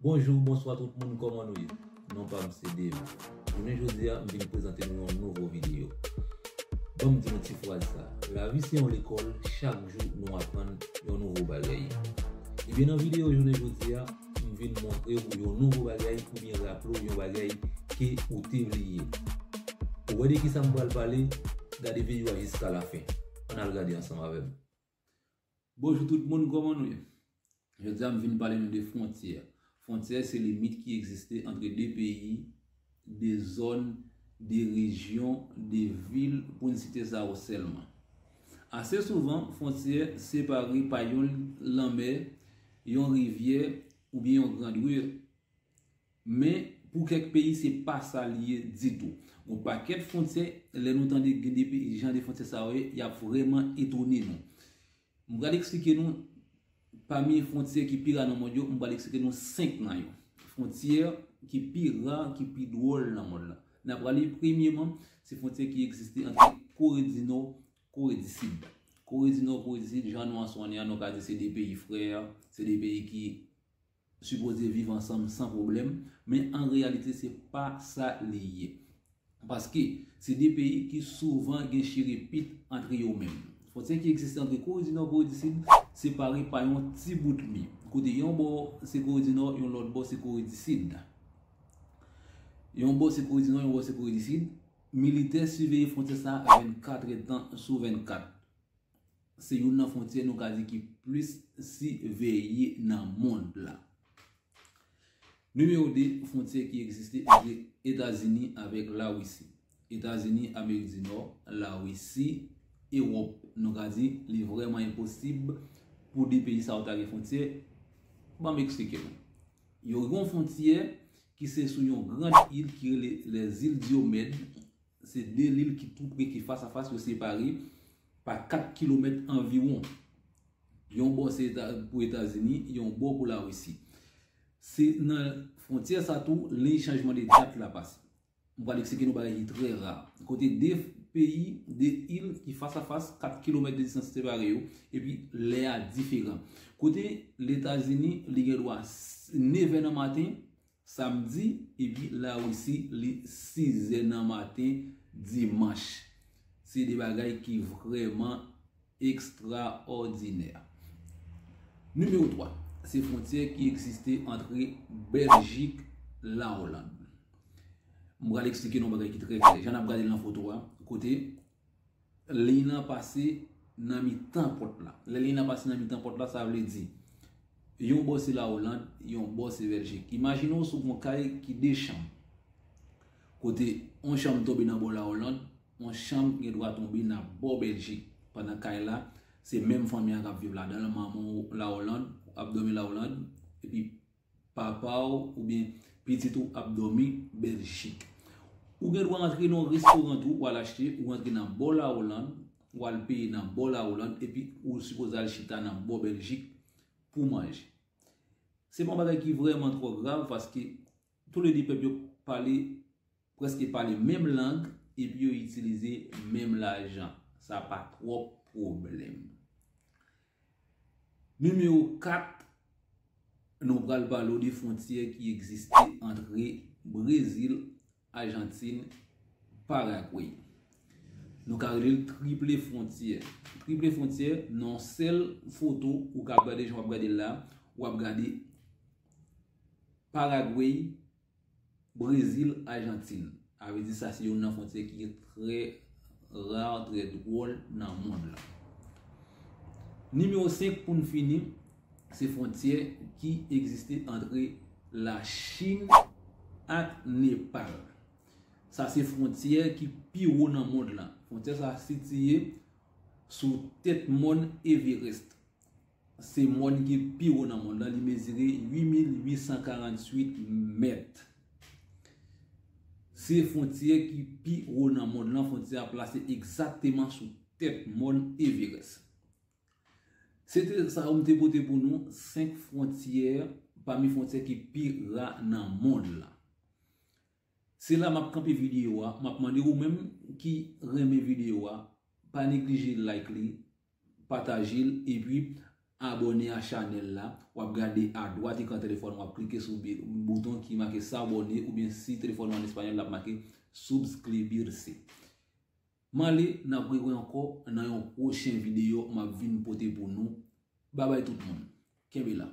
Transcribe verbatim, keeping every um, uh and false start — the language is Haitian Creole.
Bonjou, bonswa tout moun, kòman nou ye? Non pa m se Dave. Jounen jodi a, m vin prezante nou yon nouvo videyo. Ban m di nou ti fraz sa. Lavi se yon lekòl, chak jou nou aprann yon nouvo bagay. Ebyen, nan videyo jounen jodi a, m vin montre w yon nouvo bagay oubyen raple w yon bagay ke ou te bliye. Ou wè de kisa m pral pale? Gade videyo a jiska lafen. Ann al gade ansanm avè m. Bonjou tout moun, kòman nou ye? Jodi a m vin pale nou de fwontyè. Fwontyè se limit ki egziste antre de peyi, de zòn, de rejyon, de vil, pou n site sa yo sèlman. Ase souvan, fwontyè separe pa yon lanmè, yon rivyè, oubyen yon gran ri. Men, pou kèk peyi, se pa sa li ye ditou. Gon pakèt fwontyè, lè nou tande gen de peyi, jan de fwontyè sa yo ye, y ap vrèman etone nou. M pral eksplike nou, pami fwontyè ki pi ra nan mond yo, m pral eksplike nou senk nan yo. Fwontyè ki pi ra, ki pi dwòl nan mond lan. N ap prale premyeman, se fwontyè ki egziste ant Kore di Nò, Kore di Sid. Kore di Nò, Kore di Sid, jan nou an sonnen an, nou ka di se de peyi frè, se de peyi ki sipoze viv ansanm san pwoblèm, men an reyalite se pa sa li ye. Paske se de peyi ki souvan gen chire pit antre yo menm. Fwontyè ki egziste antre Kore di Nò, Kore di Sid, separe pa yon ti bout mi. Kote yon bò se Kore di Nò, yon lòt bò se Kore di Sid. Yon bò se Kore di Nò, yon bò se Kore di Sid. Militè siveye fwontyè sa vennkat èdtan sou vennkat. Se youn nan fwontyè nou ka di ki plis siveye nan mond la. Nimewo de, fwontyè ki egziste ant Etazini avèk Larisi. Etazini, Amerik di Nò, Larisi, Ewòp. Nou ka di li vrèman enposib pou de peyi sa yo ta gen fwontyè. Ban m eksplike nou. Yo gen yon fwontyè ki se sou yon gran il ki rele Lèzil Dyomèd. Se de lil ki tou pre, ki fas a fas, yo separe pa kat kilomèt anviwon. Yon bò se Eta-, pou Etazini, yon bò pou Larisi. Se nan fwontyè sa tou, liy chanjman de dat la pase. M pral eksplike nou bagay ki trè ra. Kote de peyi, de il ki fas a fas, kat kilomèt de distans separe yo, epi lè a diferan. Kote Letazini, li gen dwa s-, nevè nan maten, samdi, epi Larisi, li sizè nan maten, dimanch. Se de bagay ki vrèman ekstraòdinè. Nimewo twa, se fwontyè ki egziste antre Bèljik, Laoland. M pral eksplike nou yon bagay ki trè klè. Jan n ap gade l nan foto a, kote liy nan pase nan mitan pòt la. Lè liy nan pase nan mitan pòt la, sa vle di, yon bò se Laoland, yon bò se Bèljik. Imajine w si w gen yon kay ki de chanm. Kote yon chanm tonbe nan bò Laoland, yon chanm gen dwa tonbe nan bò Bèljik. Pandan kay la, se menm fanmi an k ap viv ladan l, manman w Laoland, ap dòmi Laoland, epi papa w oubyen pitit ou ap dòmi Bèljik. Ou gen dwa antre nan yon restoran tou, w al achte, ou antre nan bò Laoland, w al peye nan bò Laoland, epi ou sipoze al chita nan bò Bèljik pou manje. Se pa yon bagay ki vrèman twò grav, paske toulede pèp yo pale, prèske pale menm lang, epi yo itilize menm lajan. Sa pa twòp pwoblèm. Nimewo kat, nou pral pale w de fwontyè ki egziste antre Brezil, Ajantin, Paragwe. Nou ka rele l triple fwontyè. Triple fwontyè, nan yon sèl foto, ou ka gade jan w ap gade l la, w ap gade Paragwe, Brezil, Ajantin. Sa vle di sa se youn nan fwontyè ki trè ra, trè dwòl nan mond lan. Nimewo senk pou n fini, se fwontyè ki egziste antre Lachin ak Nepal. Sa se fwontyè ki pi wo nan mond lan. Fwontyè sa sitiye sou tèt mòn Everest. Se mòn ki pi wo nan mond lan, li mezire uit mil uit san karanntuit mèt. Se fwontyè ki pi wo nan mond lan, fwontyè a plase egzakteman sou tèt mòn Everest. Se te sa yo m te pote pou nou, senk fwontyè pami fwontyè ki pi ra nan mond lan. Se la m ap kanpe videyo a, m ap mande ou menm ki renmen videyo a, pa neglije like li, pataje l, epi abòne a chanèl la, w ap gade adwat ekran telefòn, w ap klike sou bi- bouton ki make s'abonner, oubyen si telefòn ou an espanyòl, l ap make suscribirse. M ale, n ap rewè ankò nan yon pwochen videyo m ap vin pote pou nou. Babay tout moun. Kenbe la.